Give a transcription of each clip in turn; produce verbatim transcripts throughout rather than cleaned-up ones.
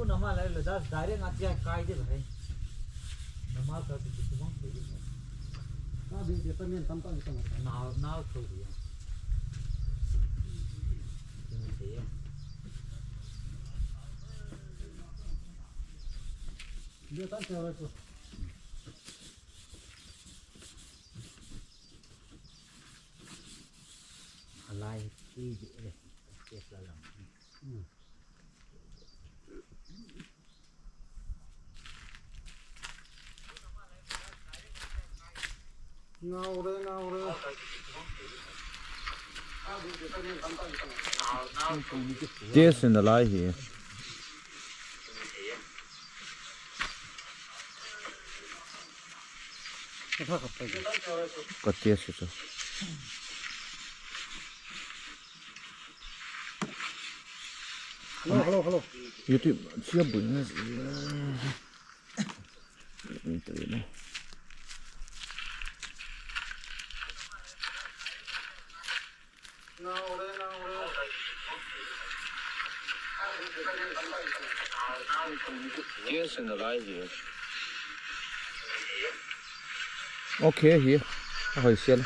Nama lai le das direct atia kai de bhai. Nama ka tu tu mang de. Na bin de ta men tam tam tam. Na na to de. De ta cha ra ko. Alai ki de. Ke la lam. Ngaure, ngaure. Test in the lai hi. Ka test chu. Hello, hello, hello. YouTube chia bui na. Yes, in the light here. Okay, here. Ahoi sial.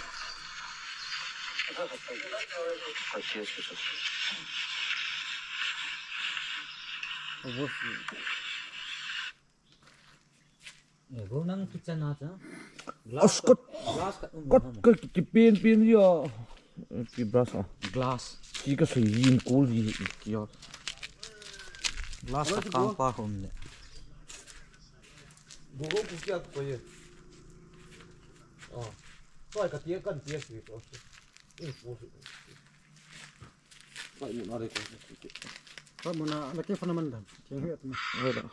Eh, go nang kitchen na cha. Glass cut, glass cut um kot na mo. Kot ka ki pen pen ya. Ki brush ah. Glass. Ki ka sei yin kul yi ki ya. Glass ka kang pa hom ne. Go go ku kya ko ye. Oh. Ko ka tia kan tia ki ko. Eh, ko. Ko mo na re ko. Ko mo na la ke fa na man dan. Ke he na. Re da.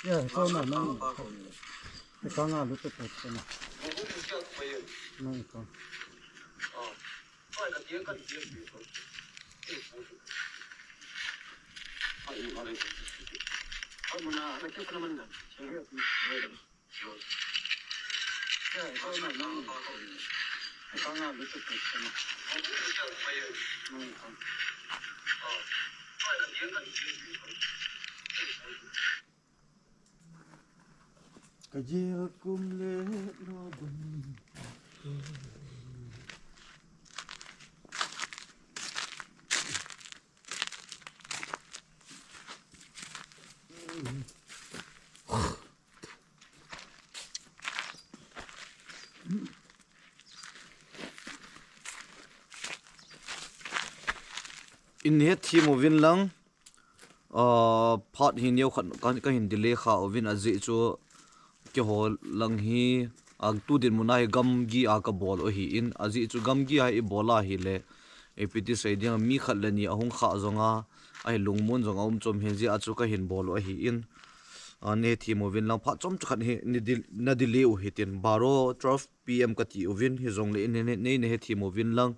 Ya, ikaw na, nang. Ikaw nga, luto po, ikaw na. Nang ikaw. Ka jil kum le no gun. In het thim uvin lang, ah, phat hi neo khat ka, ka hin delay kha uvin ajeh chu keiho lang hi, ah, tu dinmun a hi gamgi a ka bol u ahin, ajeh chu gamgi a i bol a hile, ipi ti sei ding, mi khat le ni ahung kha jong a, ahi lungmon jong a um chom hin jeh a chu ka hin bol u ahin, ah, ne thim uvin lang phat chomcha khat hi ni dil-, na delay u hitin, baro twelve P M ka ti uvin, hijongle in ne, ne, ne he thim uvin lang,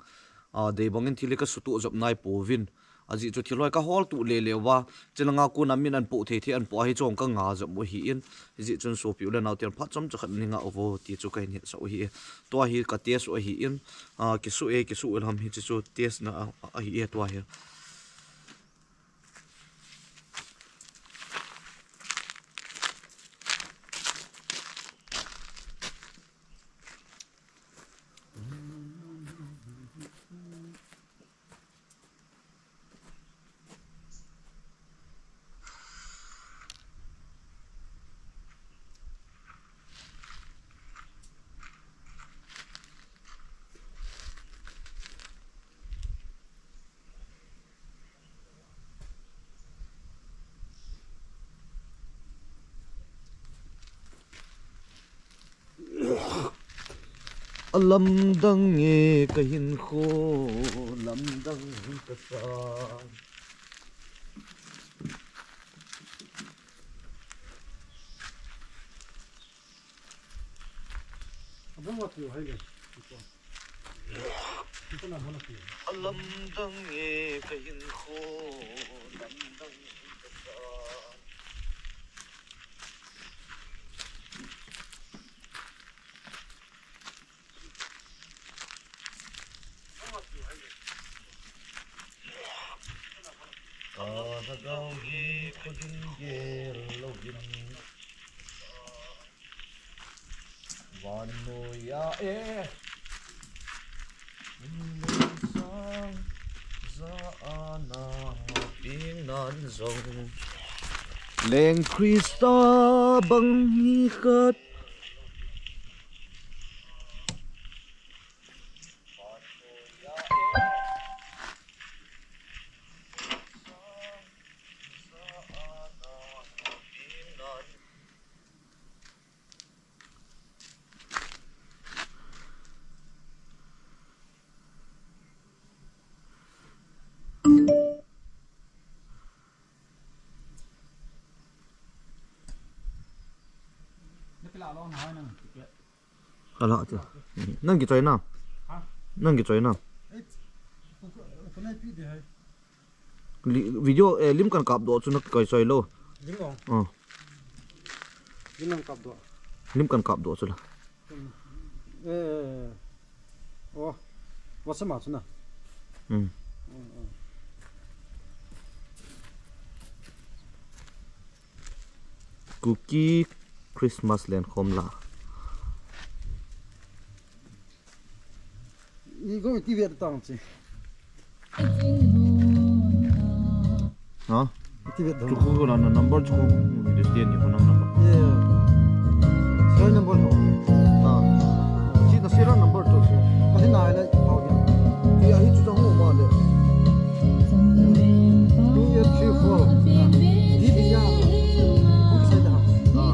ah, dei bangin thil hi ka sutuh jop nai pouvin. Ajeh chu thil hoi ka hol tuh lele uva, chilanga kona min an poh thei thei an poh ahi chong ka nga jop u ahin, hijeh chun sopi u le nao ten phat chomcha khat ni nga uvo ti chu ka hin hetsah u ahi. Tua hi ka test u ahin, ah, kisu e, kisu u lam hi chu test na a, a, ahi e tua hi. A lamdang e ka hinkho, lamdang ka sa. A lamdang e ka hinkho, lamdang ka sa. Ka lhagao hi Gel louvin vannoiya e, lungsang ja ana ping nan jong, Leng Krista bang hi khat. Hala chu. Nang kichoi na? Ha? Nang kichoi na? Video, eh, lim kan kap doh chu na kichoi lou. Lim o. Ah. Lim kan kap doh. Lim kan kap doh chu la. Hmm. Eh, oh. WhatsApp ma chu na. Hmm. Hmm, hmm. Kuki Christmas lenkhom la. Ni go ti ve tang chi. Ha? Ti ve tang. Chu ko la na number chu ko. Ni de ni ko number. Yeah. Serial number ho. Ha. Chi na serial number chu. Ka hi na le pau ni. Ti a hi chu ta ho ma le. Two eight three four. Di di ya. Ku sai da. Ha.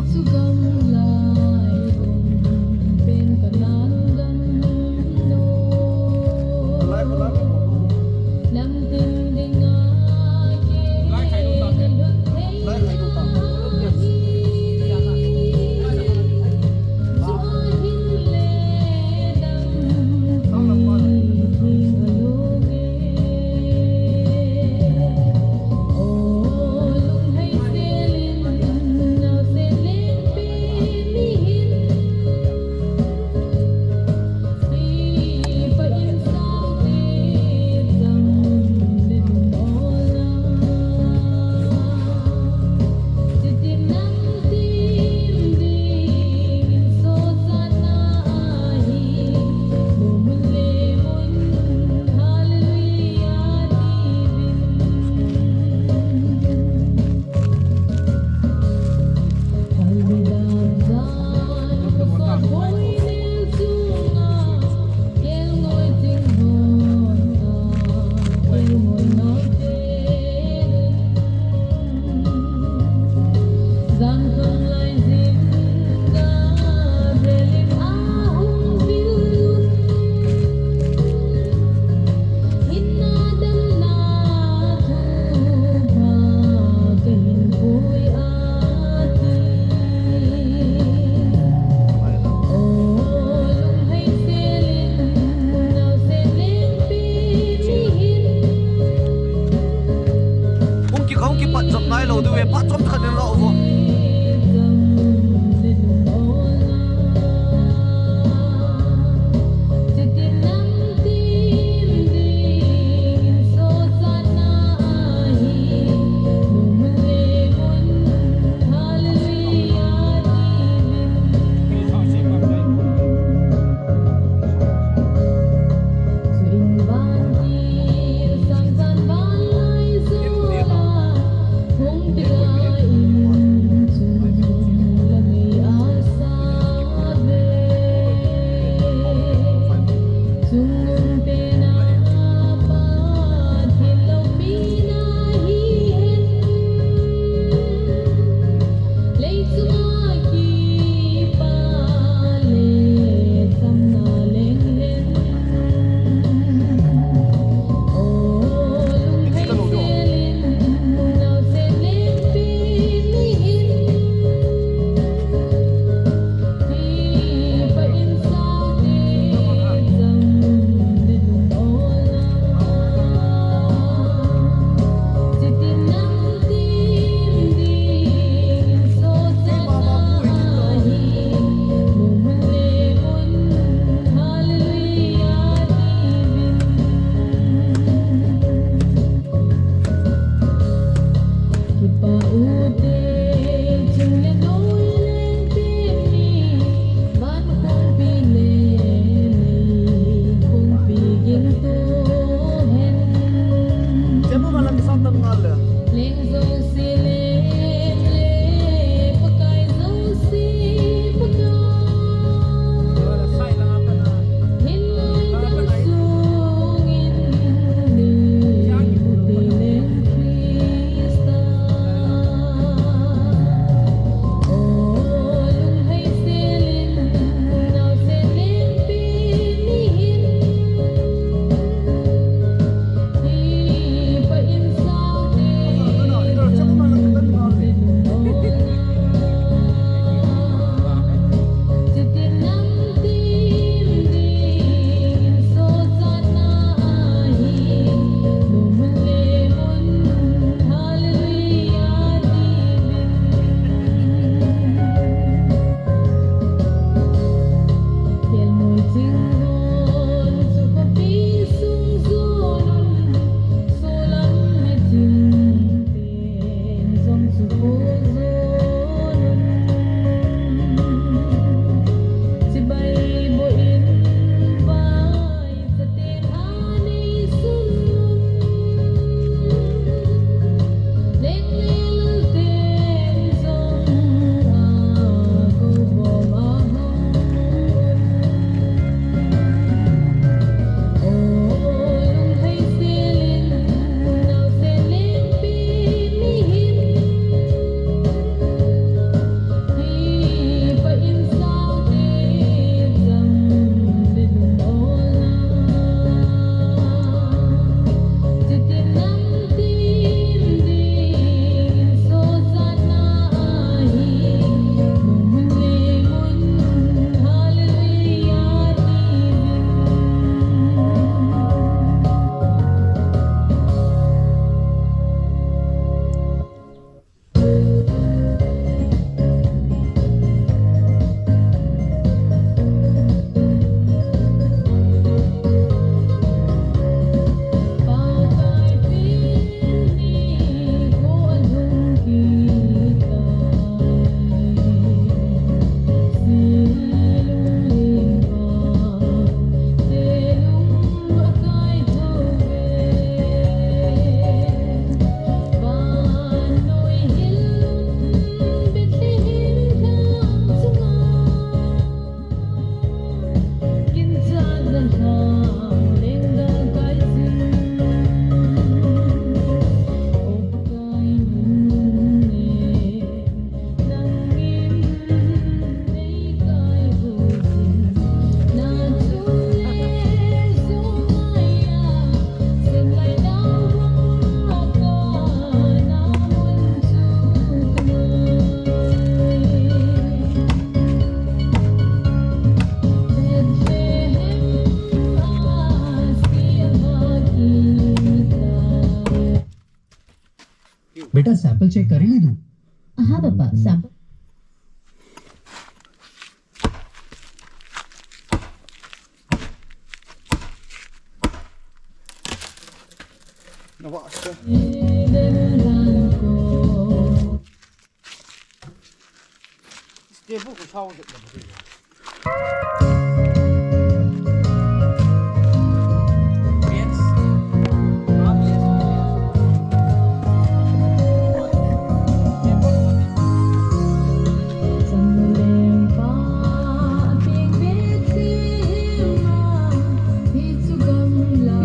बेटा, sample check कर ही ली तू। हाँ पापा, sample.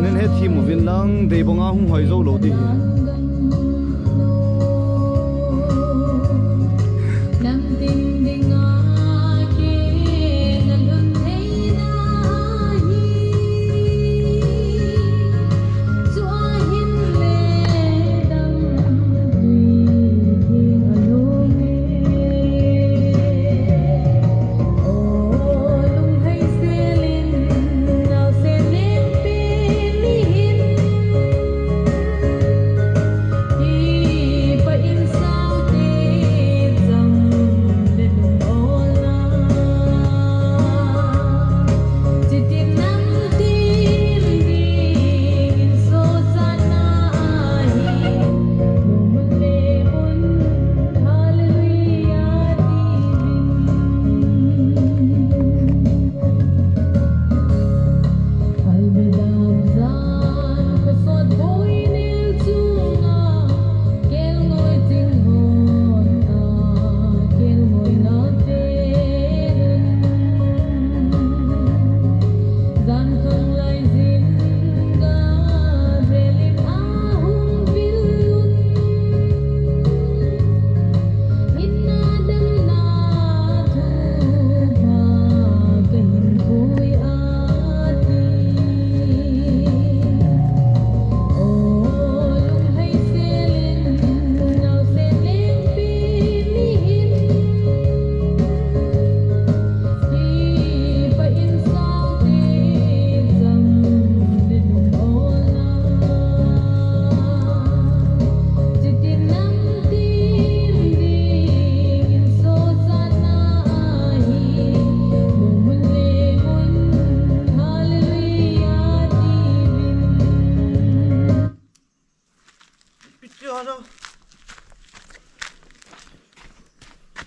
Nin he thim uvin lang, dei banga hung hoi jou lou ding hi.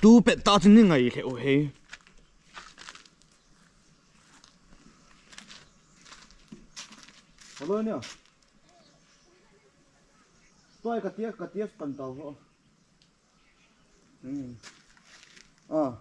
Tu pet ta chu ni ngai lheh u hi. Hello nia. Toi ka tia, ka tia pan tau ho. Hmm. Ah.